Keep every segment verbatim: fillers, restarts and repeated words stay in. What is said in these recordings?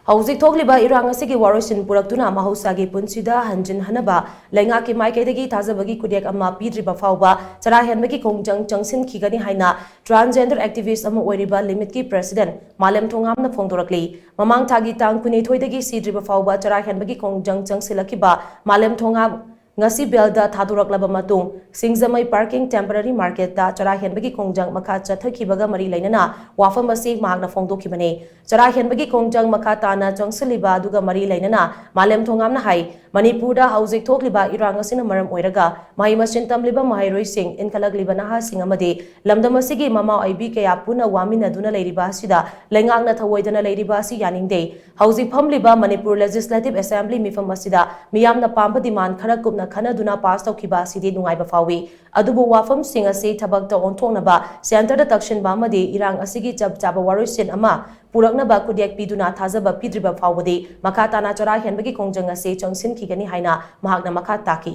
ꯍꯧꯖꯤꯛ ꯊꯣꯛꯂꯤꯕ ꯏꯔꯥꯡ ꯑꯁꯤꯒꯤ ꯋꯥꯔꯣꯏꯁꯤꯟ ꯄꯨꯔꯛꯇꯨꯅ ꯃꯍꯧꯁꯥꯒꯤ ꯄꯨꯟꯁꯤꯗ ꯍꯟꯖꯤꯟꯍꯟꯅꯕ ꯂꯩꯉꯥꯛꯀꯤ ꯃꯥꯏꯀꯩꯗꯒꯤ ꯊꯥꯖꯕꯒꯤ ꯈꯨꯗꯦꯛ ꯑꯃ ꯄꯤꯗ꯭ꯔꯤꯕ ꯐꯥꯎꯕ ꯆꯔꯥ ꯍꯦꯟꯕꯒꯤ ꯈꯣꯡꯖꯪ ꯆꯪꯁꯤꯟꯈꯤꯒꯅꯤ ꯍꯥꯏꯅ transgender activist ꯑꯃ ꯑꯣꯏꯔꯤꯕ ꯂꯤꯃꯤꯠꯀꯤ president ꯃꯥꯂꯦꯝ ꯊꯣꯉꯥꯝꯅ ꯐꯣꯡꯗꯣꯔꯛꯂꯤ꯫ ꯃꯃꯥꯡ ꯊꯥꯒꯤ ꯇꯥꯡ ꯀꯨꯟꯅꯤꯊꯣꯏꯗꯒꯤ ꯁꯤꯗ꯭ꯔꯤꯕ ꯐꯥꯎꯕ ꯆꯔꯥ ꯍꯦꯟꯕꯒꯤ ꯈꯣꯡꯖꯪ ꯆꯪꯁꯤꯜꯂꯛꯈꯤꯕ ꯃꯥꯂꯦꯝ ꯊꯣꯉꯥꯝ ꯉꯁꯤ ꯕꯦꯜꯗ ꯊꯥꯗꯣꯔꯛꯂꯕ ꯃꯇꯨꯡ, ꯁꯤꯡꯖꯃꯩ parking temporary marketꯇ ꯆꯔꯥ ꯍꯦꯟꯕꯒꯤ ꯈꯣꯡꯖꯪ ꯃꯈꯥ ꯆꯠꯊꯈꯤꯕꯒ ꯃꯔꯤ ꯂꯩꯅꯅ ꯋꯥꯐꯝ ꯑꯁꯤ ꯃꯍꯥꯛꯅ ꯐꯣꯡꯗꯣꯛꯈꯤꯕꯅꯤ꯫ ꯆꯔꯥ ꯍꯦꯟꯕꯒꯤ ꯈꯣꯡꯖꯪ ꯃꯈꯥ ꯇꯥꯅ ꯆꯪꯁꯤꯜꯂꯤꯕ ꯑꯗꯨꯒ ꯃꯔꯤ ꯂꯩꯅꯅ ꯃꯥꯂꯦꯝ ꯊꯣꯉꯥꯝꯅ ꯍꯥꯏ, ꯃꯅꯤꯄꯨꯔꯗ ꯍꯧꯖꯤꯛ ꯊꯣꯛꯂꯤꯕ ꯏꯔꯥꯡ ꯑꯁꯤꯅ ꯃꯔꯝ ꯑꯣꯏꯔꯒ ꯃꯍꯩ ꯃꯁꯤꯡ ꯇꯝꯂꯤꯕ ꯃꯍꯩꯔꯣꯏꯁꯤꯡ, ꯏꯟꯈꯠꯂꯛꯂꯤꯕ ꯅꯍꯥꯁꯤꯡ ꯑꯃꯗꯤ ꯂꯝꯗꯝ ꯑꯁꯤꯒꯤ ꯃꯃꯥ ꯑꯣꯏꯕꯤ ꯀꯌꯥ ꯄꯨꯟꯅ ꯋꯥꯃꯤꯟꯅꯗꯨꯅ ꯂꯩꯔꯤꯕ ꯑꯁꯤꯗ ꯂꯩꯉꯥꯛꯅ ꯊꯑꯣꯏꯗꯅ ꯂꯩꯔꯤꯕ ꯑꯁꯤ ꯌꯥꯅꯤꯡꯗꯦ꯫ ꯍꯧꯖꯤꯛ ꯐꯝꯂꯤꯕ ꯃꯅꯤꯄꯨꯔ Legislative Assembly ꯃꯤꯐꯝ ꯑꯁꯤꯗ ꯃꯤꯌꯥꯝꯅ ꯄꯥꯝꯕ demand ꯈꯔ ꯀꯨꯞꯅ ꯈꯟꯅꯗꯨꯅ pass ꯇꯧꯈꯤꯕ ꯑꯁꯤꯗꯤ ꯅꯨꯡꯉꯥꯏꯕ ꯐꯥꯎꯏ꯫ ꯑꯗꯨꯕꯨ ꯋꯥꯐꯝꯁꯤꯡ ꯑꯁꯤ ꯊꯕꯛꯇ ꯑꯣꯟꯊꯣꯛꯅꯕ centreꯗ ꯇꯛꯁꯤꯟꯕ ꯑꯃꯗꯤ ꯏꯔꯥꯡ ꯑꯁꯤꯒꯤ ꯆꯞ ꯆꯥꯕ ꯋꯥꯔꯣꯏꯁꯤꯟ ꯑꯃ ꯄꯨꯔꯛꯅꯕ ꯈꯨꯗꯦꯛ ꯄꯤꯗꯨꯅ ꯊꯥꯖꯕ ꯄꯤꯗ꯭ꯔꯤꯕ ꯐꯥꯎꯕꯗꯤ ꯃꯈꯥ ꯇꯥꯅ ꯆꯔꯥ ꯍꯦꯟꯕꯒꯤ ꯈꯣꯡꯖꯪ ꯑꯁꯤ ꯆꯪꯁꯤꯟꯈꯤꯒꯅꯤ ꯍꯥꯏꯅ ꯃꯍꯥꯛꯅ ꯃꯈꯥ ꯇꯥꯈꯤ꯫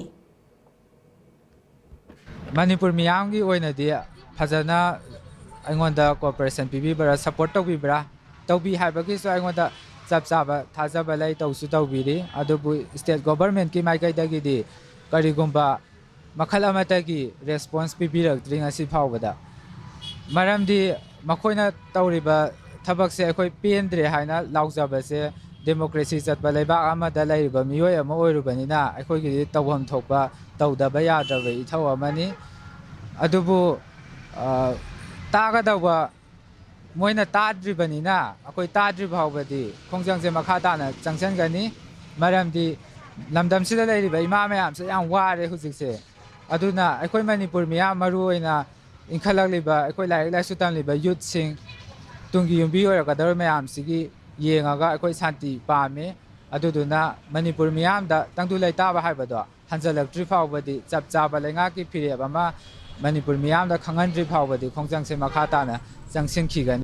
ꯃꯅꯤꯄꯨꯔ ꯃꯤꯌꯥꯝꯒꯤ ꯑꯣꯏꯅꯗꯤ ꯐꯖꯅ ꯑꯩꯉꯣꯟꯗ cooperation ꯄꯤꯕꯤꯕ꯭ꯔꯥ, support ꯇꯧꯕꯤꯕ꯭ꯔꯥ? ꯇꯧꯕꯤ ꯍꯥꯏꯕꯒꯤꯁꯨ ꯑꯩꯉꯣꯟꯗ ꯆꯞ ꯆꯥꯕ ꯊꯥꯖꯕ ꯂꯩ, ꯇꯧꯁꯨ ꯇꯧꯕꯤꯔꯤ꯫ ꯑꯗꯨꯕꯨ state governmentꯀꯤ ꯃꯥꯏꯀꯩꯗꯒꯤꯗꯤ ꯀꯔꯤꯒꯨꯝꯕ ꯃꯈꯜ ꯑꯃꯠꯇꯒꯤ response ꯄꯤꯕꯤꯔꯛꯇ꯭ꯔꯤ ꯉꯁꯤ ꯐꯥꯎꯕꯗ꯫ ꯃꯔꯝꯗꯤ ꯃꯈꯣꯏꯅ ꯇꯧꯔꯤꯕ ꯊꯕꯛꯁꯦ ꯑꯩꯈꯣꯏ ꯄꯦꯟꯗ꯭ꯔꯦ ꯍꯥꯏꯅ ꯂꯥꯎꯖꯕꯁꯦ democracy ꯆꯠꯄ ꯂꯩꯕꯥꯛ ꯑꯃꯗ ꯂꯩꯔꯤꯕ ꯃꯤꯑꯣꯏ ꯑꯃ ꯑꯣꯏꯔꯨꯕꯅꯤꯅ ꯑꯩꯈꯣꯏꯒꯤꯗꯤ ꯇꯧꯐꯝ ꯊꯣꯛꯄ ꯇꯧꯗꯕ ꯌꯥꯗ꯭ꯔꯕ ꯏꯊꯧ ꯑꯃꯅꯤ꯫ ꯑꯗꯨꯕꯨ, ꯑ, ꯇꯥꯒꯗꯧꯕ ꯃꯣꯏꯅ ꯇꯥꯗ꯭ꯔꯤꯕꯅꯤꯅ ꯑꯩꯈꯣꯏ ꯇꯥꯗ꯭ꯔꯤ ꯐꯥꯎꯕꯗꯤ ꯈꯣꯡꯖꯪꯁꯦ ꯃꯈꯥ ꯇꯥꯅ ꯆꯪꯁꯤꯟꯒꯅꯤ꯫ ꯃꯔꯝꯗꯤ ꯂꯝꯗꯝꯁꯤꯗ ꯂꯩꯔꯤꯕ ꯏꯃꯥ ꯃꯌꯥꯝꯁꯦ ꯌꯥꯝ ꯋꯥꯔꯦ ꯍꯧꯖꯤꯛꯁꯦ꯫ ꯑꯗꯨꯅ ꯑꯩꯈꯣꯏ ꯃꯅꯤꯄꯨꯔ ꯃꯤꯌꯥꯝ, ꯃꯔꯨ ꯑꯣꯏꯅ ꯏꯟꯈꯠꯂꯛꯂꯤꯕ ꯑꯩꯈꯣꯏ ꯂꯥꯏꯔꯤꯛ ꯂꯥꯏꯁꯨ ꯇꯝꯂꯤꯕ youthꯁꯤꯡ, ꯇꯨꯡꯒꯤ ꯌꯨꯝꯕꯤ ꯑꯣꯏꯔꯛꯀꯗꯧꯔꯤꯕ ꯃꯌꯥꯝꯁꯤꯒꯤ ꯌꯦꯡꯉꯒ ꯑꯩꯈꯣꯏ ꯁꯥꯟꯇꯤ ꯄꯥꯝꯃꯤ꯫ ꯑꯗꯨꯗꯨꯅ ꯃꯅꯤꯄꯨꯔ ꯃꯤꯌꯥꯝꯗ ꯇꯪꯗꯨ ꯂꯩꯇꯥꯕ ꯍꯥꯏꯕꯗꯣ ꯍꯟꯖꯜꯂꯛꯇ꯭ꯔꯤ ꯐꯥꯎꯕꯗꯤ, ꯆꯞ ꯆꯥꯕ ꯂꯩꯉꯥꯛꯀꯤ ꯐꯤꯔꯦꯞ ꯑꯃ ꯃꯅꯤꯄꯨꯔ ꯃꯤꯌꯥꯝꯗ ꯈꯪꯍꯟꯗ꯭ꯔꯤ ꯐꯥꯎꯕꯗꯤ ꯈꯣꯡꯖꯪꯁꯦ ꯃꯈꯥ ꯇꯥꯅ ꯆꯪꯁꯤꯟꯈꯤꯒꯅꯤ꯫